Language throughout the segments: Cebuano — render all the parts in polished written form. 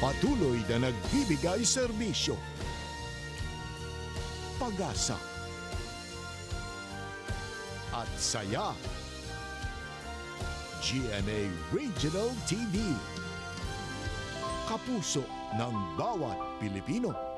Patuloy na nagbibigay serbisyo, pag-asa, at saya. GMA Regional TV. Kapuso ng bawat Pilipino.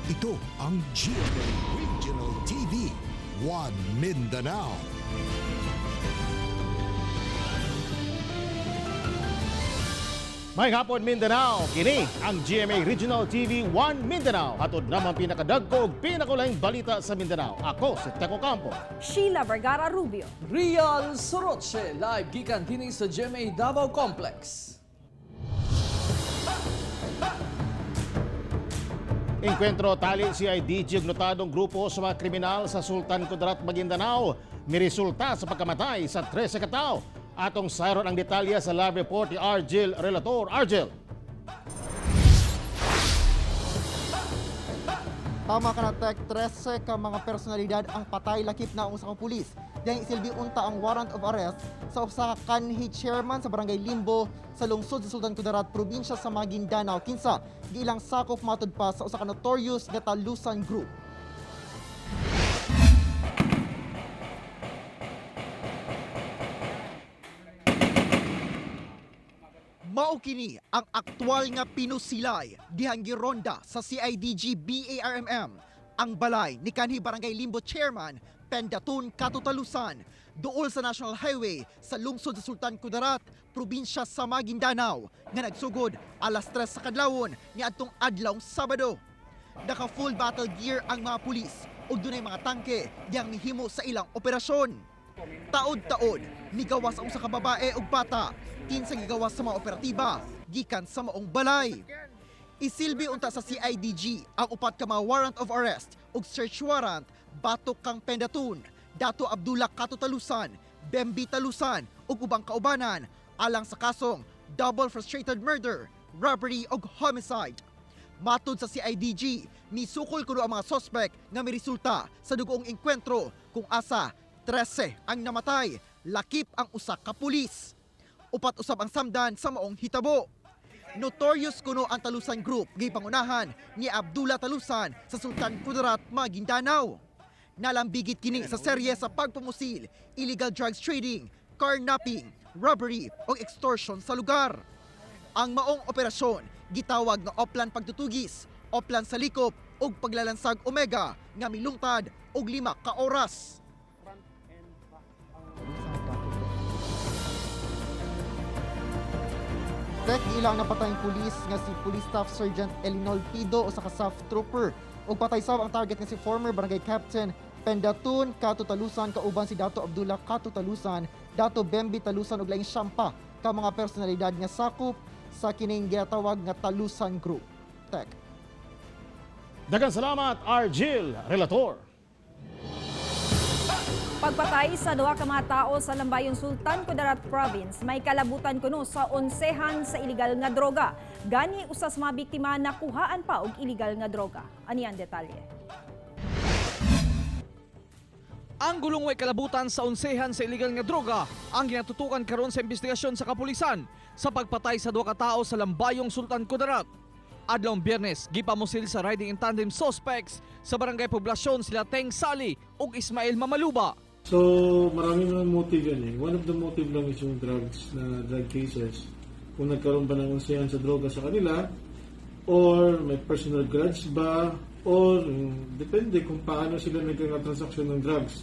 Ito ang GMA Regional TV, One Mindanao. May hapon, Mindanao, kini ang GMA Regional TV 1 Mindanao. Hatod naman pinakadagko ug pinakulaing balita sa Mindanao. Ako si Teco Campo. Sheila Vergara Rubio. Real Soroche, live gikan dinhi sa GMA Davao Complex. Enkwentro tali CIDG ug notadong grupo sa mga kriminal sa Sultan Kudarat, Maguindanao. Miresulta sa pagkamatay sa 13 ka tawo. Atong sayron ang detalye sa live report ni Argel Relator. Argel. Tama ka na, Tek. 13 ka mga personalidad ang patay lakip na ang usa ka pulis. Diyang isilbi unta ang warrant of arrest sa usa ka kanhi chairman sa Barangay Limbo sa lungsod sa Sultan Kudarat, probinsya sa Maguindanao. Kinsa giilang sakop matud pa sa usa ka notorious nga Talusan Group. Mao kini ang aktwal nga pinusilay dihang gironda sa CIDG BARMM ang balay ni kanhi Barangay Limbo Chairman Pendatun Katutalusan duol sa National Highway sa lungsod sa Sultan Kudarat, probinsya sa Maguindanao nga nagsugod alas 3 sa kadlawon niadtong adlawng Sabado. Naka full battle gear ang mga pulis ug dunay mga tangke dihang mihimo sa ilang operasyon. Taod-taod, migawas ang usa ka babae ug bata, kinsa gigawas sa mga operatiba gikan sa maong balay. Isilbi unta sa CIDG ang upat ka mga warrant of arrest ug search warrant batok kang Pendatun, Dato Abdullah Katutalusan, Bembi Talusan ug ubang kaubanan alang sa kasong double frustrated murder, robbery ug homicide. Matod sa CIDG, misukol kuno ang mga sospek nga miresulta sa dugoong engkwentro kung asa 13 ang namatay, lakip ang usa ka pulis. Upat usab ang samdan sa maong hitabo. Notorious kuno ang Talusan Group gipangunahan ni Abdullah Talusan sa Sultan Kudarat, Maguindanao. Nalambigit kini sa serye sa pagpumusil, illegal drugs trading, carnapping, robbery o extortion sa lugar. Ang maong operasyon gitawag nga Oplan Pagtutugis, Oplan Salikop ug Paglalansag Omega nga milungtad og 5 ka oras. Tek, ilang napatayng pulis nga si Police Staff Sergeant Elinol Pido usa ka staff trooper ug patay sab ang target nga si former barangay captain Pendatun Kato Talusan kauban si Dato Abdullah Kato Talusan, Dato Bembi Talusan ug laing siyam pa ka mga personalidad nga sakop sa kining gitawag nga Talusan Group. Tek. Daghang salamat, Argel Relator. Pagpatay sa duha ka mga tao sa Lambayon, Sultan Kudarat Province, may kalabutan kuno sa onsehan sa iligal nga droga. Gani usa sa mga biktima nakuhaan pa og iligal nga droga. Ani ang detalye. Ang gulong way kalabutan sa onsehan sa illegal nga droga ang ginatutukan karon sa investigasyon sa kapulisan sa pagpatay sa duha ka tawo sa Lambayong, Sultan Kudarat. Adlong Biyernes, gipamusil sa riding in tandem suspects sa Barangay Poblasyon sila Teng Sali ug Ismael Mamaluba. So, marami mga motive yan eh. One of the motive lang is yung drugs na drug cases. Kung nagkaroon ba ng onsehan sa droga sa kanila, or may personal grudge ba, or depende kung paano sila nagkakatransaksyon ng drugs.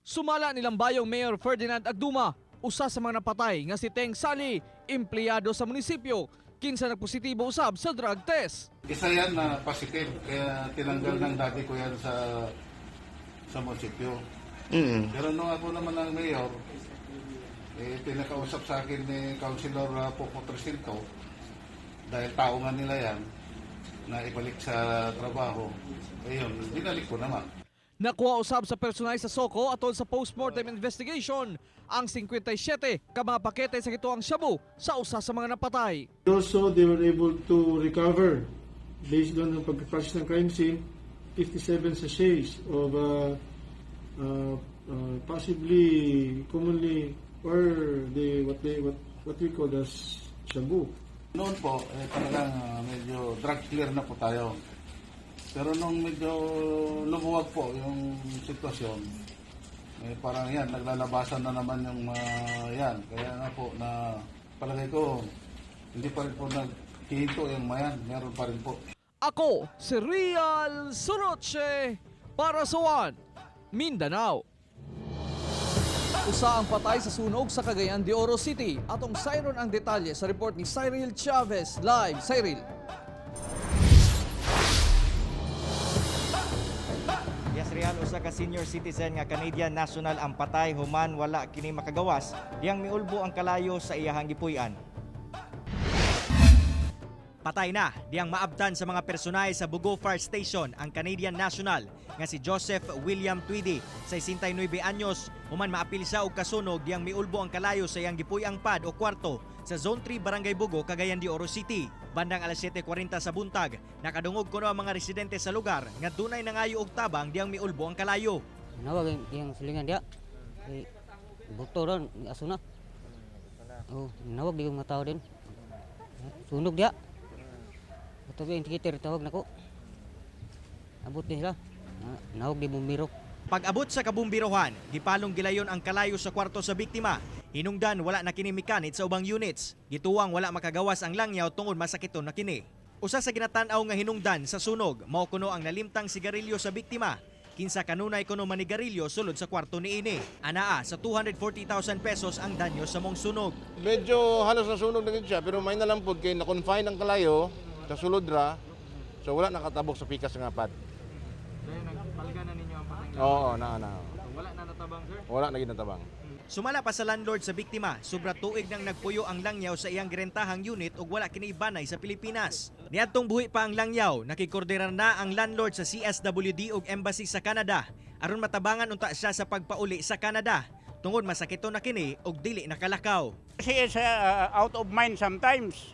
Sumala nilang bayong Mayor Ferdinand Agduma, usa sa mga napatay nga si Teng Sali, empleyado sa munisipyo, kinsa nagpositibo usab sa drug test. Isa yan na positive, kaya tinanggal ng dati ko yan sa munisipyo. Pero nung ako naman ang mayor, eh, pinakausap sa akin ni Councilor Popo Trisinto, dahil tao nga nila yan, na ibalik sa trabaho, eh yun, binalik ko naman. Nakuha usab sa personal sa Soko atol sa postmortem investigation ang 57 ka mga pakete sa gituang shabu sa usa sa mga napatay. Also, they were able to recover, based on ang pag-process ng crime scene, 57 sachets of possibly commonly or the what they what we call as shabu. Noon po, eh, talagang medyo drug clear na po tayo. Pero nung medyo lumuwag po yung sitwasyon, eh, parang yan, naglalabasan na naman yung mga yan. Kaya nga po na palagay ko, hindi pa rin po naghihinto yung mayan. Meron pa rin po. Ako si Real Soroche para sa One, Mindanao. Usa ang patay sa sunog sa Cagayan de Oro City. Atong sayron ang detalye sa report ni Cyril Chavez live. Cyril. Yes, Real, usa ka senior citizen nga Canadian national ang patay human wala kini makagawas diyang miulbo ang kalayo sa iyahang gipuy-an. Patay na diyang maabtan sa mga personahe sa Bugo Fire Station ang Canadian national nga si Joseph William Tweedy, 69 anyos, human maapil siya og kasunog diyang miulbo ang kalayo sa iyang gipuy-ang pad o kwarto sa Zone 3, Barangay Bugo, Cagayan de Oro City. Bandang alas 7:40 sa buntag, nakadungog kuno ang mga residente sa lugar nga dunay nangayo og tabang diyang miulbo ang kalayo. Nawag yung silingan dia. Eh, buto ron, aso na. Oh, nawag di ko mga tao din. Sunog dia. Ito ba yung tikitir, tawag nako. Abot din sila. Nawag di bumiro. Pag-abot sa kabumbirohan, gipalong gilayon ang kalayo sa kwarto sa biktima. Hinungdan wala na kini mikanit sa ubang units. Gituwang wala makagawas ang langyaw tungod masakiton na kini. Usa sa ginatan-aw nga hinungdan sa sunog, mao kuno ang nalimtang sigarilyo sa biktima. Kinsa kanunay kuno manigarilyo sulod sa kwarto niini. Anaa sa 240,000 pesos ang danyo sa mong sunog. Medyo halos nasunog na gid siya pero may na lang pod kay na-confine ang kalayo sa sulod ra. So wala nakatabok sa pikas nga pad. Oo, na na. Wala na natabang, sir? Wala na gid natabang. Sumala pa sa landlord sa biktima, sobra tuig nang nagpuyo ang langyaw sa iyang girentahang unit ug wala kini ibanay sa Pilipinas. Niadtong buhi pa ang langyaw, nakikoordinar na ang landlord sa CSWD ug embassy sa Canada aron matabangan unta siya sa pagpauli sa Canada. Tungod masakito na kini ug dili nakalakaw. She is out of mind sometimes.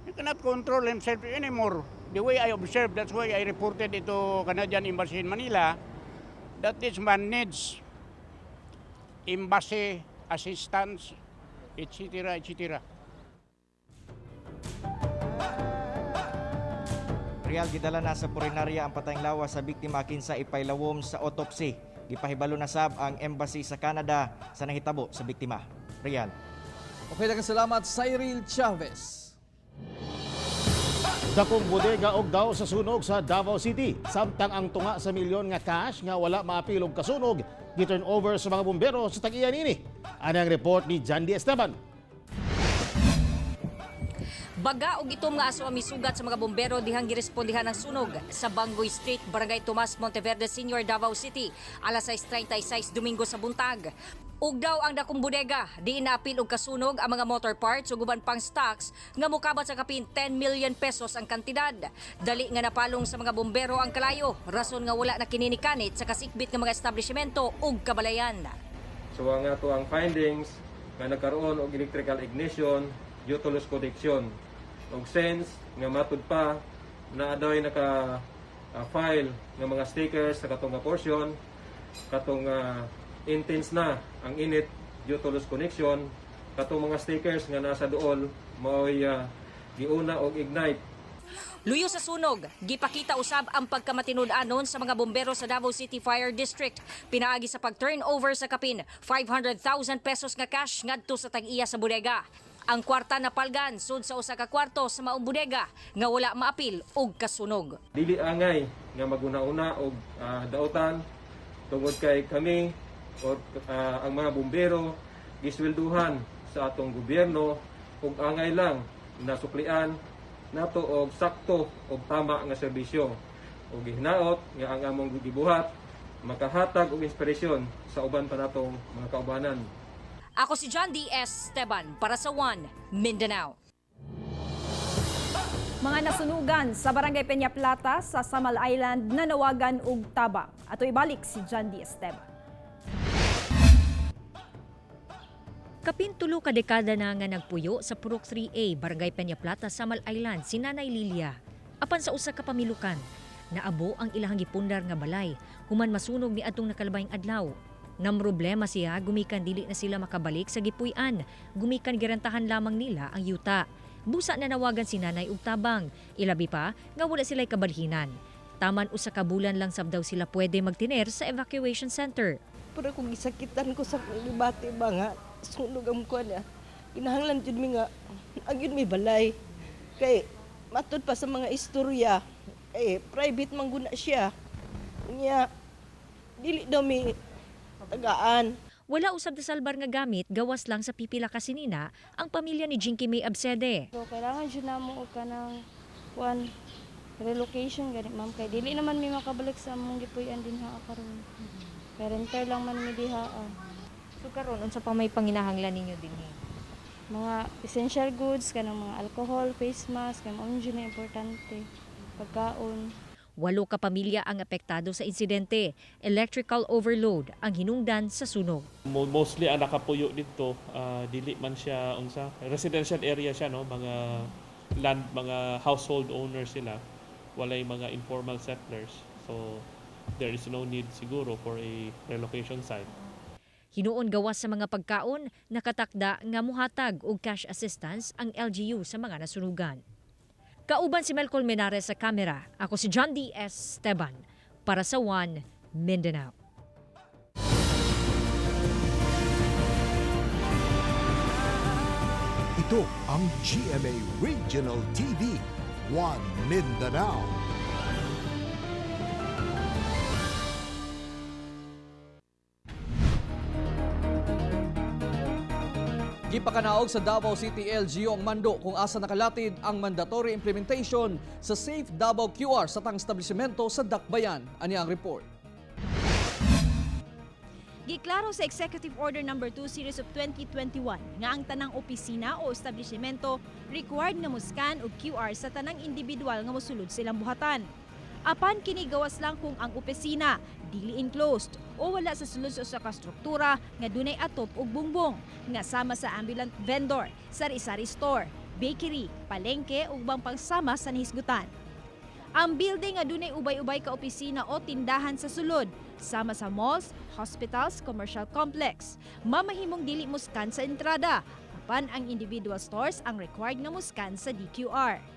He cannot control himself anymore. The way I observed, that's why I reported it to Canadian Embassy in Manila, that this man needs embassy assistance, etc., etc. Real, gidala na sa purinarya ang patayng lawas sa biktima kinsa ipailawom sa autopsy. Gipahibalo na sab ang embassy sa Canada sa nahitabo sa biktima. Real. Okay, daghang salamat Cyril Chavez. Dakong bodega og daw sa sunog sa Davao City. Samtang ang tunga sa milyon nga cash nga wala maapil og kasunog, gi-turn over sa mga bumbero sa tag-iya nini. Ani ang report ni Jandy Esteban. Baga og itom nga aso ang misugat sa mga bombero dihang girespondihan ang sunog sa Bangoy Street, Barangay Tomas Monteverde Senior, Davao City, alas 6:36 Domingo sa buntag. Ug daw ang dakong bodega, di inaapil og kasunog ang mga motor parts ug uban pang stocks nga mokabat sa kapin 10 million pesos ang kantidad. Dali nga napalong sa mga bombero ang kalayo, rason nga wala na kininikanit sa kasikbit nga mga establishmento ug kabalayan. So ang ato ang findings nga nagkaroon og electrical ignition due to loose connection. Og sense nga matud pa na adoy naka file nga mga stickers sa katong nga portion, katong intense na ang init due to loose connection, katong mga stickers nga nasa duol maoy giuna og ignite. Luyo sa sunog, gipakita usab ang pagkamatinud-anon sa mga bombero sa Davao City Fire District. Pinaagi sa pag-turnover sa kapin 500,000 pesos nga cash ngadto sa tag-iya sa bodega. Ang kwarta na palgan sud sa usa ka kwarto sa maong bodega nga wala maapil og kasunog. Dili angay nga maguna-una og dautan tungod kay kami or ang mga bumbero giswelduhan sa atong gobyerno ug angay lang nasuklian nato og sakto og tama nga serbisyo ug gihinaot nga ang among gibuhat makahatag og inspirasyon sa uban pa natong mga kaubanan. Ako si John D. S. Esteban para sa One Mindanao. Mga nasunugan sa Barangay Peña Plata sa Samal Island nanawagan og tabang. Ato ibalik si John D. Esteban. Kapin 3 ka dekada na nga nagpuyo sa Purok 3A, Barangay Peña Plata, Samal Island, si Nanay Lilia. Apan sa usa ka pamilukan, naabo ang ilahang gipundar nga balay, human masunog ni adtong nakalabayng adlaw. Namroblema siya gumikan dili na sila makabalik sa gipuy-an, gumikan girentahan lamang nila ang yuta. Busa na nawagan si nanay og tabang, ilabi pa nga wala sila'y kabalhinan. Taman usa ka bulan lang sab daw sila pwede magtiner sa evacuation center. Pero kung gisakitan ko sa akong gibati ba nga, sunog ang kuan niya. Kinahanglan jud mi nga, agyud mi balay. Kay matud pa sa mga istorya, eh private man guna siya. Nya dili daw mi tagaan. Wala usab nasalbar nga gamit, gawas lang sa pipila ka sinina ang pamilya ni Jinky May Absede. So kailangan jud namo og kanang kuan relocation gani ma'am kay dili naman mi makabalik sa among gipuy-an dinha karon. Kay renter lang man mi diha. Ah. So karon unsa pa may panginahanglan ninyo dinhi? Mga essential goods kanang mga alcohol, face mask, kay mao jud na importante. Pagkaon. 8 ka pamilya ang apektado sa insidente. Electrical overload ang hinungdan sa sunog. Mostly ang nakapuyo dito, dili man siya unsa residential area siya, no, mga land, mga household owners sila, walay mga informal settlers, so there is no need siguro for a relocation site. Hinuon gawas sa mga pagkaon, nakatakda nga muhatag og cash assistance ang LGU sa mga nasunugan. Kauban si Mel Colmenares sa kamera. Ako si John D. S. Esteban para sa One Mindanao. Ito ang GMA Regional TV, One Mindanao. Gipakanaog sa Davao City LGU ang mando kung asa nakalatid ang mandatory implementation sa Safe Davao QR sa tang establishmento sa Dakbayan. Ani ang report. Giklaro sa Executive Order No. 2 Series of 2021 nga ang tanang opisina o establishmento required nga mo-scan og QR sa tanang individual nga mosulod sa ilang buhatan. Apan kini gawas lang kung ang opisina dili enclosed o wala sa sulod sa usa ka struktura nga dunay atop ug bungbong nga sama sa ambulant vendor, sari-sari store, bakery, palengke ug ubang pangsama sa nahisgutan. Ang building nga dunay ubay-ubay ka opisina o tindahan sa sulod, sama sa malls, hospitals, commercial complex. Mamahimong dili mo scan sa entrada, apan ang individual stores ang required nga mo scan sa DQR.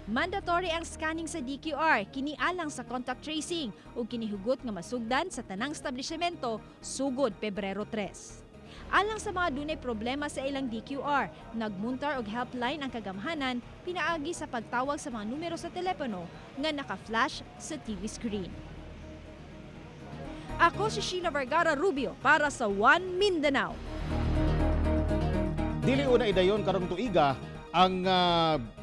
Mandatory ang scanning sa DQR kini alang sa contact tracing ug kinihugot nga masugdan sa tanang establishmento sugod Pebrero 3. Alang sa mga dunay problema sa ilang DQR, nagmuntar og helpline ang kagamhanan pinaagi sa pagtawag sa mga numero sa telepono nga naka-flash sa TV screen. Ako si Sheila Vergara Rubio para sa One Mindanao. Dili una idayon karong tuiga ang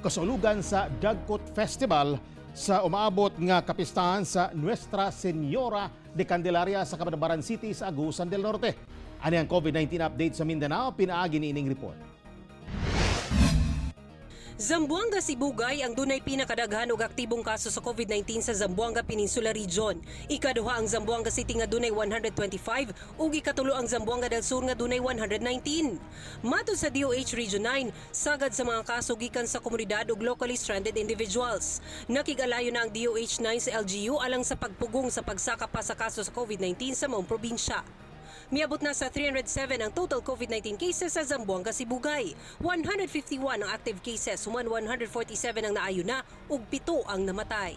kasulugan sa Dagkot Festival sa umaabot nga kapistahan sa Nuestra Señora de Candelaria sa Cabadbaran City sa Agusan del Norte. Ani ang COVID-19 update sa Mindanao, pinaagi ni ining report. Zamboanga Sibugay ang dunay pinakadaghan og aktibong kaso sa COVID-19 sa Zamboanga Peninsula Region. Ikaduha ang Zamboanga City nga dunay 125 ug ikatulo ang Zamboanga del Sur nga dunay 119. Matod sa DOH Region 9, sagad sa mga kaso gikan sa komunidad ug locally stranded individuals. Nakig-alayo na ang DOH 9 sa LGU alang sa pagpugong sa pagsaka pa sa kaso sa COVID-19 sa maong probinsya. Miabot na sa 307 ang total COVID-19 cases sa Zamboanga Sibugay. 151 ang active cases, human 147 ang naayo na ug 7 ang namatay.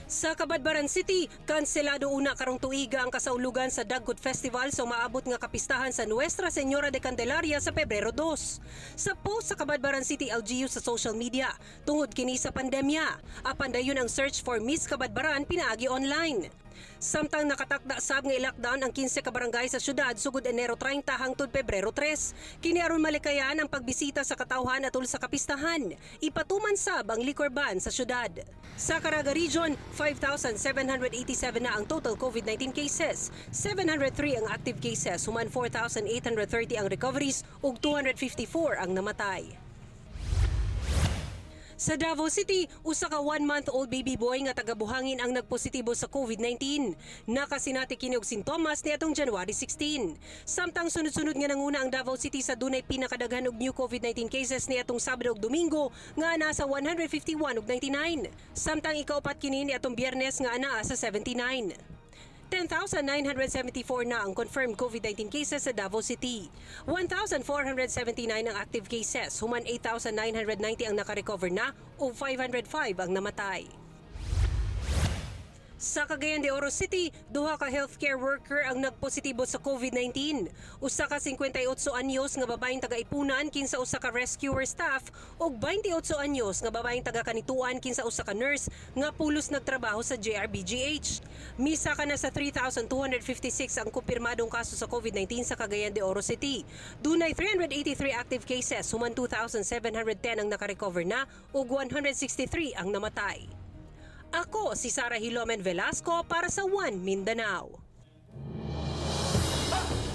Sa Cabadbaran City, kanselado una karong tuiga ang kasaulugan sa Dagkut Festival sa umaabot nga kapistahan sa Nuestra Señora de Candelaria sa Pebrero 2. Sa post sa Cabadbaran City LGU sa social media, tungod kini sa pandemya, apan dayon ang search for Miss Cabadbaran pinaagi online. Samtang nakatakda sab nga i-lockdown ang 15 ka barangay sa syudad sugod Enero 30 hangtod Pebrero 3. Kini aron malikayan ang pagbisita sa katawhan atol sa kapistahan. Ipatuman sab ang liquor ban sa syudad. Sa Caraga Region, 5,787 na ang total COVID-19 cases. 703 ang active cases, human 4,830 ang recoveries ug 254 ang namatay. Sa Davao City, usa ka 1-month-old baby boy nga taga-Buhangin ang nagpositibo sa COVID-19. Nakasinati kini og sintomas niadtong January 16. Samtang sunod-sunod nga nanguna ang Davao City sa dunay pinakadaghan og new COVID-19 cases niadtong Sabado ug Domingo nga nasa 151 ug 99. Samtang ikaupat kini niadtong Biyernes nga anaa sa 79. 10,974 na ang confirmed COVID-19 cases sa Davao City. 1,479 ang active cases, human 8,990 ang nakarecover na ug 505 ang namatay. Sa Cagayan de Oro City, duha ka healthcare worker ang nagpositibo sa COVID-19. Usa ka 58 anyos nga babaeng taga-Ipunan kinsa usa ka rescuer staff ug 28 anyos nga babaeng taga-Canitoan kinsa usa ka nurse nga pulos nagtrabaho sa JRBGH. Misaka na sa 3,256 ang kumpirmadong kaso sa COVID-19 sa Cagayan de Oro City. Dunay 383 active cases, human 2,710 ang nakarecover na ug 163 ang namatay. Ako si Sara Hilomen Velasco para sa One Mindanao.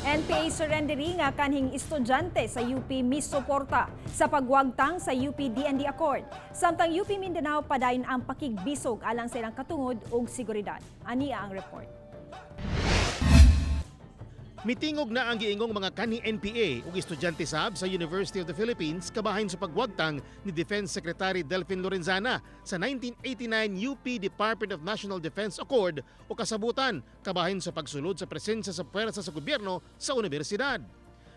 NPA surrenderee nga kanhing estudyante sa UP misuporta sa pagwagtang sa UP DND Accord. Samtang UP Mindanao padayon ang pakigbisog alang sa ilang katungod ug seguridad. Ania ang report. Mitingog na ang giingong mga kanhi NPA ug estudyante sab sa University of the Philippines kabahin sa pagwagtang ni Defense Secretary Delfin Lorenzana sa 1989 UP Department of National Defense Accord o kasabutan kabahin sa pagsulod sa presensya sa puwersa sa gobyerno sa universidad.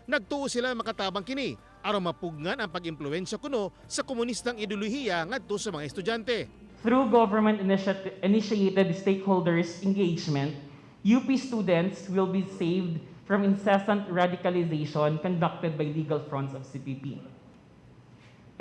Nagtuo sila makatabang kini aron mapugngan ang pag-impluwensya kuno sa komunistang ideolohiya ngadto sa mga estudyante. Through government initiated stakeholders engagement, UP students will be saved from incessant radicalization conducted by legal fronts of CPP.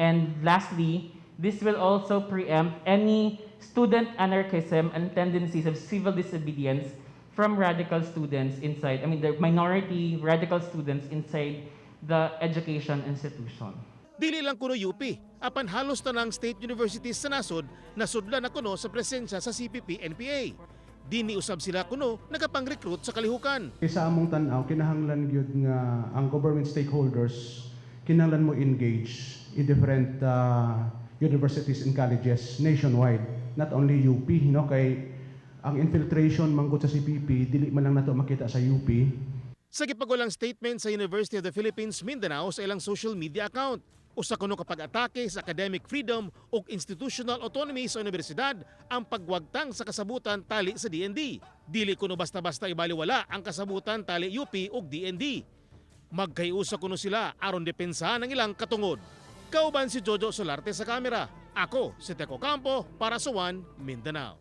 And lastly, this will also preempt any student anarchism and tendencies of civil disobedience from radical students inside, I mean, the minority radical students inside the education institution. Dili lang kuno UP, apan halos tanang state universities sa nasod nasudlan na kuno sa presensya sa CPP NPA. Dini usab sila kuno nagapang-recruit sa kalihukan. Sa among tan-aw, kinahanglan gyud nga ang government stakeholders kinahanglan mo engage in different universities and colleges nationwide, not only UP, no, kay ang infiltration manggod sa CPP dili man lang nato makita sa UP. Sa gipagulang statement sa University of the Philippines Mindanao sa ilang social media account, usa kuno kapag atake sa academic freedom ug institutional autonomy sa universidad ang pagwagtang sa kasabutan tali sa DND. Dili kuno basta-basta ibaliwala ang kasabutan tali UP ug DND. Magkayusa kuno sila aron depensahan ang ilang katungod. Kauban si Jojo Solarte sa kamera. Ako si Teco Campo para sa One Mindanao.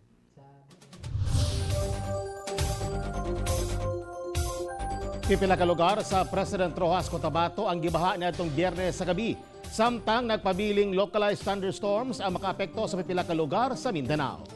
Pipila ka lugar sa President Rojas, Cotabato ang gibaha niadtong Biyernes sa gabi. Samtang nagpabiling localized thunderstorms ang makaapekto sa pipila ka lugar sa Mindanao.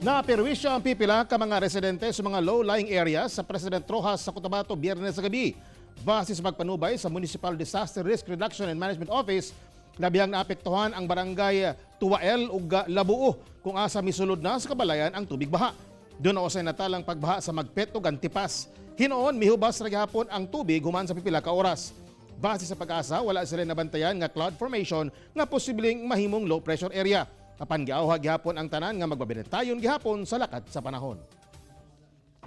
Naperwisyo ang pipila ka mga residente sa mga low-lying areas sa President Rojas sa Cotabato Biyernes sa gabi. Base sa pagpanubay sa Municipal Disaster Risk Reduction and Management Office, labihang naapektuhan ang barangay Tuwael ug Labuo kung asa misulod na sa kabalayan ang tubig baha. Duna usay natalang pagbaha sa Magpet ug Antipas. Hinuon mihubas ra gihapon ang tubig human sa pipila ka oras. Base sa PAGASA, wala sila nabantayan nga cloud formation nga posibleng mahimong low pressure area. Apan giawhag gihapon ang tanan nga magbabinantayon gihapon sa lakat sa panahon.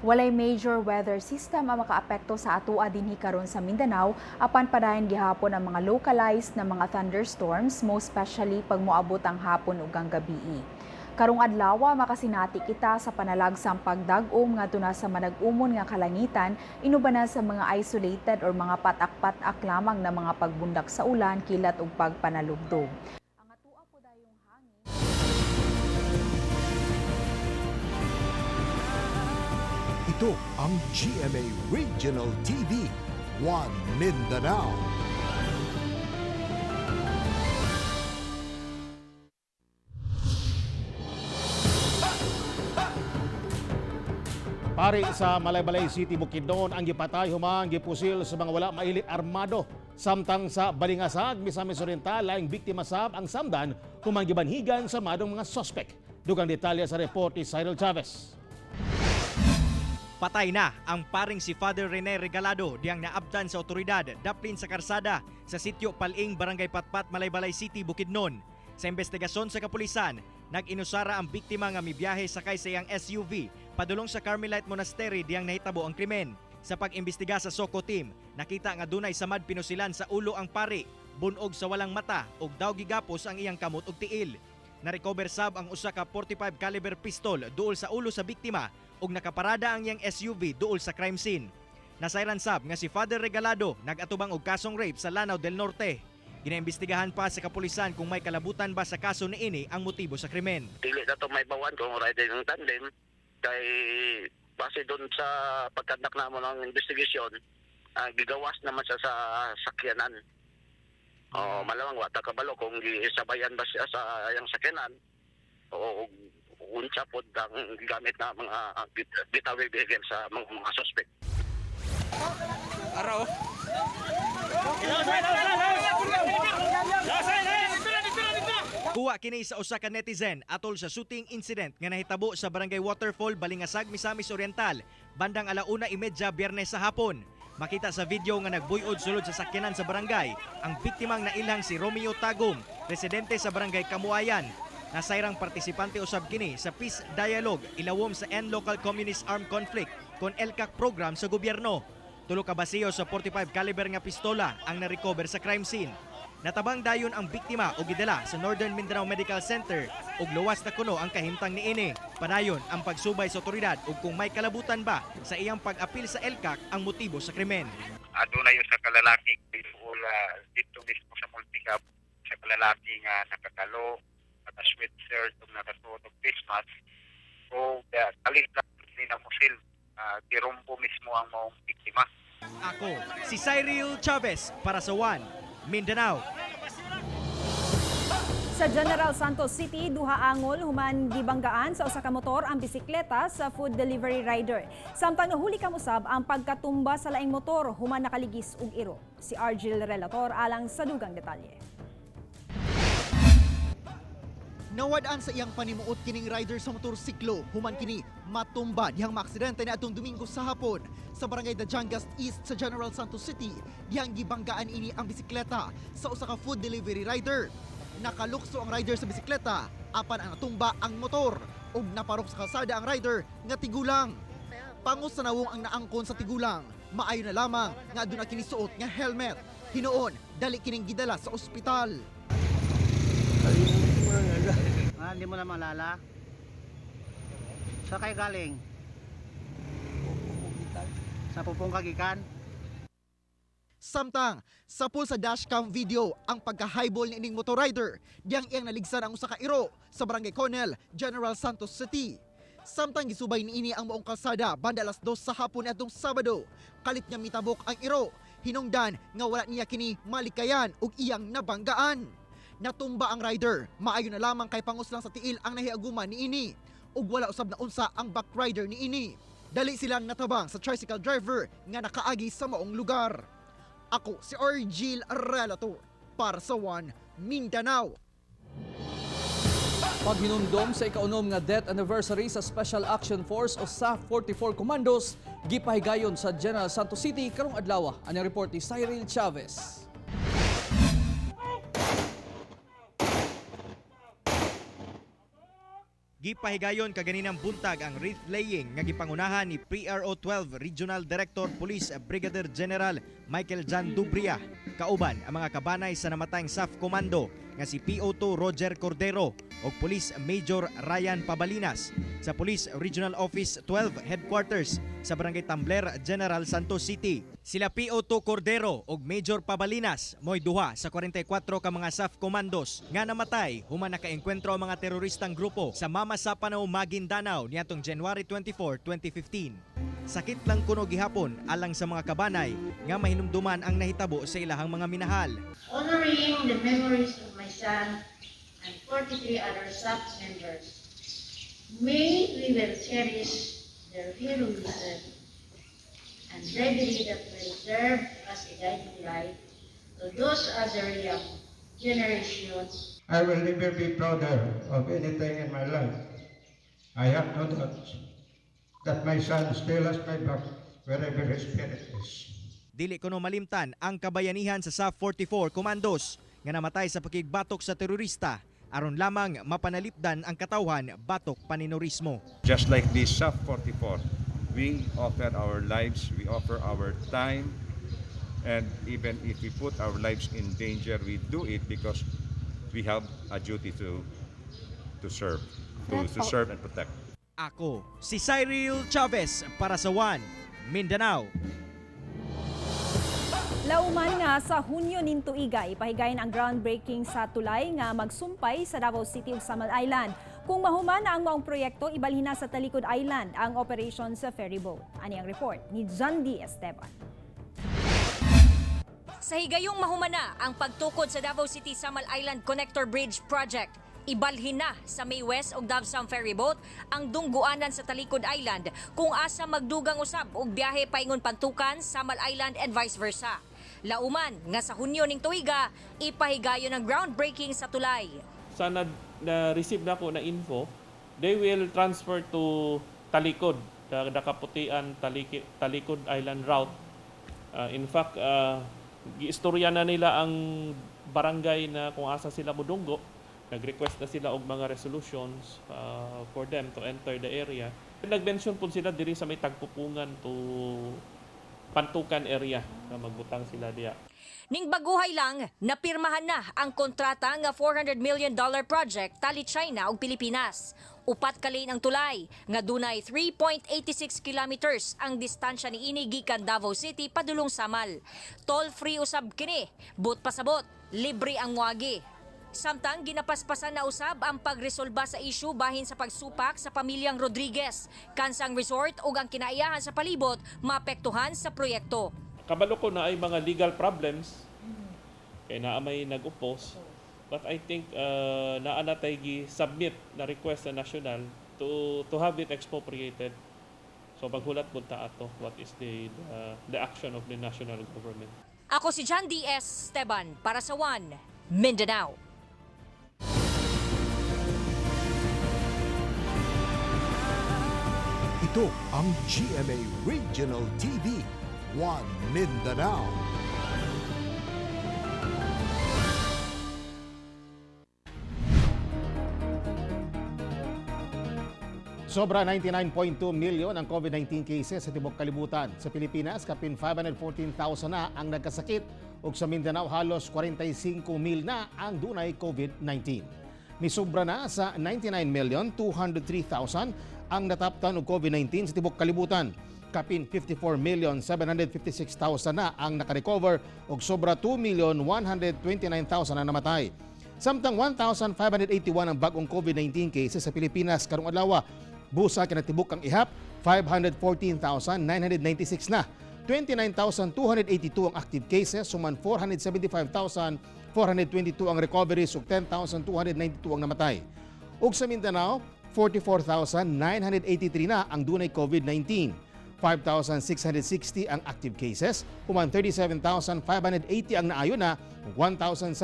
Walay major weather system ang makaapekto sa atoa dinhi karon sa Mindanao, apan padayon gihapon ang mga localized na mga thunderstorms, most especially pag moabot ang hapon ug ang gabii. Karong adlaw makasinati kita sa panalagsang pagdag-om ngadto na sa manag-umon nga kalangitan inubanan sa mga isolated or mga patak-patak lamang na mga pagbundak sa ulan, kilat ug pagpanalugdog. Ito ang GMA Regional TV, One Mindanao. Pari sa Malaybalay City, Bukidnon, ang gipatay human gipusil sa mga wala maili armado. Samtang sa Balingasag, Misamis Oriental, laing biktima sab ang samdan human gibanhigan sa madong mga sospek. Dugang detalye sa report ni Cyril Chavez. Patay na ang paring si Father Rene Regalado diyang naabtan sa otoridad daplin sa karsada sa sitio Paling, Barangay Patpat, Malaybalay City, Bukidnon. Sa investigasyon sa kapulisan, nag-inusara ang biktima nga mibiyahe sakay sa iyang SUV padulong sa Carmelite Monastery diyang nahitabo ang krimen. Sa pag-imbestiga sa Soko team, nakita nga dunay samad pinusilan sa ulo ang pari, bunog sa walang mata ug daw gigapos ang iyang kamot ug tiil. Narecover sab ang usa ka 45 caliber pistol duol sa ulo sa biktima ug nakaparada ang iyang SUV duol sa crime scene. Nasayran sab nga si Father Regalado nagatubang og kasong rape sa Lanao del Norte. Ginaimbestigahan pa sa kapulisan kung may kalabutan ba sa kaso niini ang motibo sa krimen. Dili na to may bawan kung rider ng tandem kay base doon sa pagkandak namo ng investigasyon, gigawas naman siya sa sakyanan. O malamang wata kabalo kung gisabayan ba siya sa iyang sakyanan o unsa pod ang gigamit na mga getaway vehicle sa mga suspect. Araw. Kuha kini sa usa ka netizen atol sa shooting incident nga nahitabo sa Barangay Waterfall, Balingasag, Misamis Oriental, bandang 1:30 Biyernes sa hapon. Makita sa video nga nagbuyod sulod sa sakyanan sa barangay ang biktimang nailhang si Romeo Tagum, residente sa Barangay Kamuayan. Nasayrang partisipante usab kini sa Peace Dialogue ilawom sa End Local Communist Armed Conflict kon ELCAC program sa gobyerno. Tulo ka basiyo sa 45 caliber nga pistola ang na-recover sa crime scene. Natabang dayon ang biktima og gidala sa Northern Mindanao Medical Center ug luwas na kuno ang kahimtang niini. Padayon ang pagsubay sa otoridad ug kung may kalabutan ba sa iyang pag-apil sa ELCAC ang motibo sa krimen. Adunay usa ka lalaki dito mismo sa multicab, sa kalalaki nga nakakalo, naka-sweatshirt ug nakasuot og face mask o kalit lang ni namusil, girumbo mismo ang maong biktima. Ako si Cyril Chavez para sa One Mindanao. Sa General Santos City, duha angol human gibanggaan sa usa ka motor ang bisikleta sa food delivery rider. Samtang nahuli kamusab ang pagkatumba sa laing motor human nakaligis og iro. Si Argel Relator alang sa dugang detalye. Nawad-an sa iyang panimuot kining rider sa motorsiklo human kini matumba dihang maaksidente na atong Domingo sa hapon sa Barangay Dadiangas East sa General Santos City dihang gibanggaan ini ang bisikleta sa usa ka food delivery rider. Nakalukso ang rider sa bisikleta apan ang natumba ang motor ug naparok sa kalsada ang rider nga tigulang. Pangos sa nawong ang naangkon sa tigulang, maayo na lamang nga aduna kini suot nga helmet. Hinuon dali kining gidala sa ospital. Hindi mo na maalala? Sa kayo galing? Sa Pupong Kagikan? Samtang, sapul sa dashcam video ang pagka-highball ni ining motorrider, diyang iyang naligsan ang usa ka iro sa Barangay Conel, General Santos City. Samtang gisubay niini ang maong kalsada banda alas 2 sa hapon atong Sabado, kalit nga mitabok ang iro, hinungdan nga wala niya kini malikayan ug iyang nabanggaan. Natumba ang rider, maayo na lamang kay pangos lang sa tiil ang nahiaguman niini ug wala usab na unsa ang back rider niini. Dali silang natabang sa tricycle driver nga nakaagi sa maong lugar. Ako si Argil Relator para sa One Mindanao. Paghinumdom sa ikaunom nga death anniversary sa Special Action Force o SAF 44 Commandos, gipahigayon sa General Santos City karong adlaw. Ang report ni Cyril Chavez. Gipahigayon kaganinang buntag ang wreath laying nga gipangunahan ni PRO 12 Regional Director Police Brigadier General Michael John Dubria. Kauban ang mga kabanay sa namatayng SAF Commando. nga si PO2 Roger Cordero ug Police Major Ryan Pabalinas sa Police Regional Office 12 Headquarters sa Barangay Tambler, General Santos City. Sila PO2 Cordero ug Major Pabalinas mo'y duha sa 44 ka mga SAF commandos nga namatay human nakaengkwentro ang mga teroristang grupo sa Mamasapano, Maguindanao niadtong January 24, 2015. Sakit lang kuno gihapon alang sa mga kabanay nga mahinumduman ang nahitabo sa ilahang mga minahal. Honoring the memories of my son and 43 other SAF members, may we will cherish their heroism and bravery that will serve as a guiding light to those other young generations. I will never be prouder of anything in my life. I have no doubt that my son still has my back wherever his spirit is. Dili kuno malimtan ang kabayanihan sa SAF 44 Commandos nga namatay sa pakigbatok sa terorista aron lamang mapanalipdan ang katawhan batok paninorismo. Just like the SAF 44, we offer our lives, we offer our time, and even if we put our lives in danger, we do it because we have a duty to serve, to serve and protect. Ako si Cyril Chavez para sa One Mindanao. Lauman nga sa Hunyo ning tuiga, ipahigayon ang groundbreaking sa tulay nga magsumpay sa Davao City ug Samal Island. Kung mahuman na ang maong proyekto, ibalhin na sa Talikod Island ang operation sa ferry boat. Ani ang report ni John D. Esteban. Sa higayong mahumana ang pagtukod sa Davao City Samal Island Connector Bridge Project, ibalhin na sa May West ug Davsam Ferry Boat ang dungguanan sa Talikod Island kung asa magdugang usab og biyahe paingon Pantukan, Samal Island and vice versa. Lauman nga sa Hunyo ning tuiga, ipahigayon ang groundbreaking sa tulay. Sana na-receive na ko na info, they will transfer to Talikod, the Kaputian Talikod Island route. In fact, giistorya na nila ang barangay na kung asa sila mudunggo. Nag-request na sila og mga resolutions for them to enter the area. Nag-mention po sila diri sa may Tagpupungan to Pantukan area na magbutang sila diya. Ning baguhay lang, napirmahan na ang kontrata nga $400 million project tali China ug Pilipinas. 4 ka lane ang tulay nga dunay 3.86 kilometers ang distansya niini gikan Davao City padulong Samal. Toll free usab kini, but pasabot, libre ang muagi. Samtang ginapaspasan na usab ang pagresolba sa issue bahin sa pagsupak sa pamilyang Rodriguez, Kansang Resort ug ang kinaiyahan sa palibot maapektuhan sa proyekto. Kabalo ko na ay mga legal problems kay naa may nag-oppose, but I think naa na tay gi-submit na request sa national to have it expropriated. So paghulat pud ta ato what is the action of the national government. Ako si John D.S. Esteban para sa One Mindanao. Ito ang GMA Regional TV, One Mindanao. Sobra 99.2 million ang COVID-19 cases sa tibok kalibutan. Sa Pilipinas, kapin 514,000 na ang nagkasakit ug sa Mindanao halos 45 mil na ang dunay COVID-19. Misobra na sa 99,203,000 ang nataptan og COVID-19 sa tibok kalibutan. Kapin 54,756,000 na ang nakarecover ug sobra 2,129,000 ang namatay. Samtang 1,581 ang bagong COVID-19 cases sa Pilipinas karong adlaw. Busa kinatibuk ang ihap, 514,996 na. 29,282 ang active cases, suman 475,422 ang recoveries ug 10,292 ang namatay. Ug sa Mindanao, 44,983 na ang dunay COVID-19. 5,660 ang active cases, human 37,580 ang naayo na, ug 1,743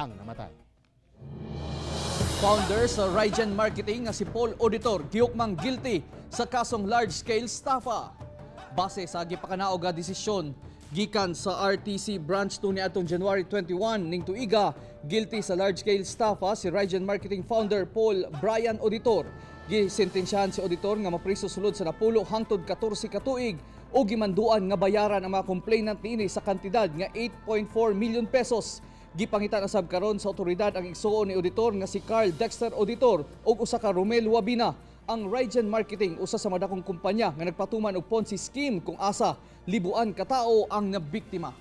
ang namatay. Founder sa Rygen Marketing nga si Paul Auditor gihukmang guilty sa kasong large-scale estafa. Base sa gipakanaog nga desisyon gikan sa RTC Branch 2 niadtong January 21 ning tuiga, guilty sa large-scale estafa si Rygen Marketing founder Paul Brian Auditor. Gisentensyahan si Auditor nga mapriso sulod sa 10 hangtod 14 ka tuig o gimanduan nga bayaran ang mga complainant niini sa kantidad nga 8.4 million pesos. Gipangita na sab karon sa otoridad ang igsuon ni Auditor nga si Carl Dexter Auditor ug usa ka Romel Wabina. Ang Rygen Marketing, usa sa madakong kumpanya nga nagpatuman og Ponzi scheme kung asa libuan ka tawo ang nabiktima.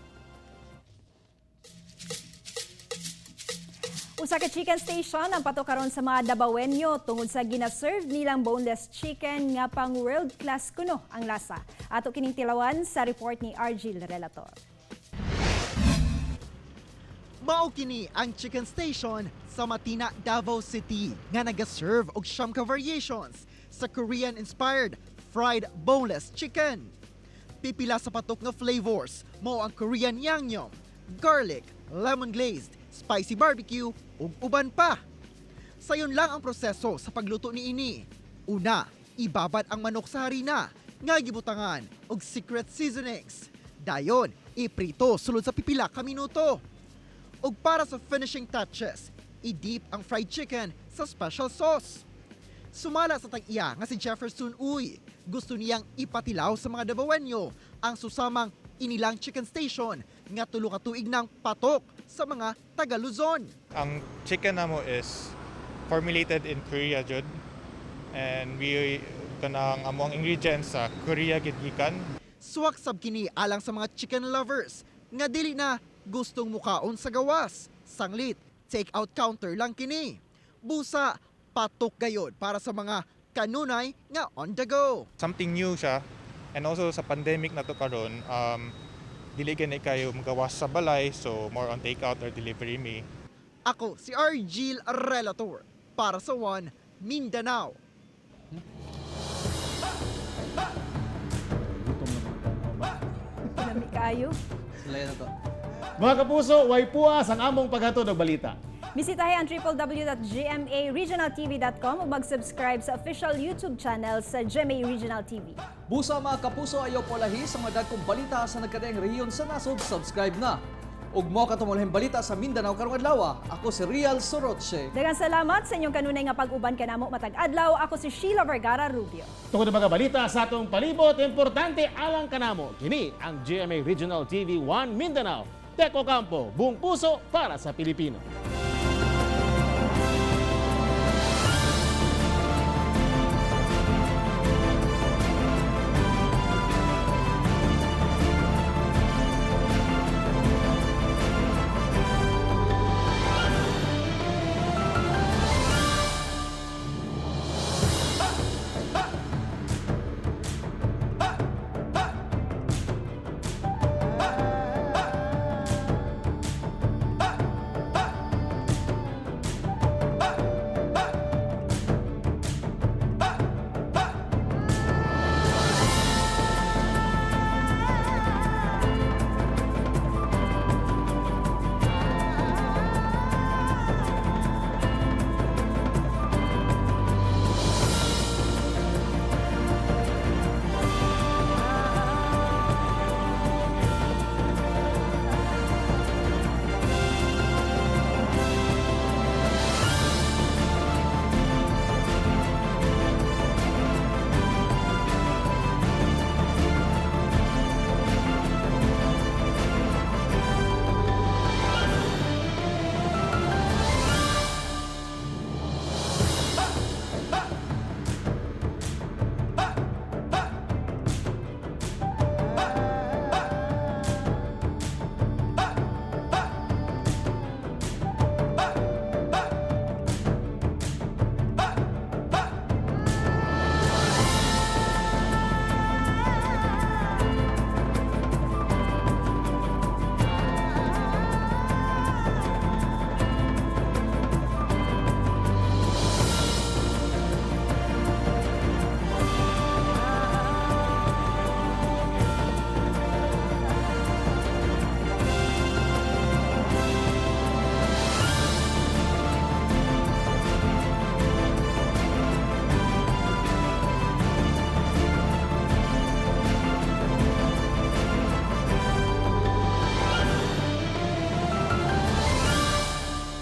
Usa ka chicken station ang patok karon sa mga Dabawenyo tungod sa gina-serve nilang boneless chicken nga pang world class kuno ang lasa. Ato kining tilawan sa report ni Argil Relator. Mao kini ang chicken station sa Matina, Davao City nga naga-serve og 9 ka variations sa Korean-inspired fried boneless chicken. Pipila sa patok nga flavors mao ang Korean yangnyeom, garlic, lemon glazed, spicy barbecue ug uban pa. Sayon lang ang proseso sa pagluto niini. Una, ibabad ang manok sa harina nga gibutangan og secret seasonings. Dayon, iprito sulod sa pipila ka minuto. Ug para sa finishing touches, i-dip ang fried chicken sa special sauce. Sumala sa tag-iya nga si Jefferson Uy, gusto niyang ipatilaw sa mga Dabawenyo ang susamang inilang chicken station nga 3 ka tuig nang patok sa mga taga Luzon. Ang chicken namo is formulated in Korea jud, and we kanang among ingredients sa Korea gid gikan. Suwak sab kini alang sa mga chicken lovers nga dili na gustong mukaon sa gawas. Sanglit, take out counter lang kini. Busa, patok gayod para sa mga kanunay nga on the go. Something new siya, and also sa pandemic na to karon, dili gani kayo magawas sa balay, so more on take out or delivery me. Ako si Argil Relator para sa One Mindanao. Lami kaayo. Sulayan na to. Mga kapuso, way puas ang among paghatod og balita. Bisitahe ang www.gmaregionaltv.com ug mag-subscribe sa official YouTube channel sa GMA Regional TV. Busa mga kapuso, ayaw polahi sa mga dagkong balita sa nagkadaiyang rehiyon sa nasod, subscribe na. Ug mo katumulahing balita sa Mindanao karong adlaw. Ako si Real Soroche. Daghang salamat sa inyong kanunay nga pag-uban kanamo matag adlaw. Ako si Sheila Vergara Rubio. Tungod sa mga balita sa atong palibot, importante alang kanamo. Kini ang GMA Regional TV 1 Mindanao. Teko Campo, buong puso para sa Pilipino.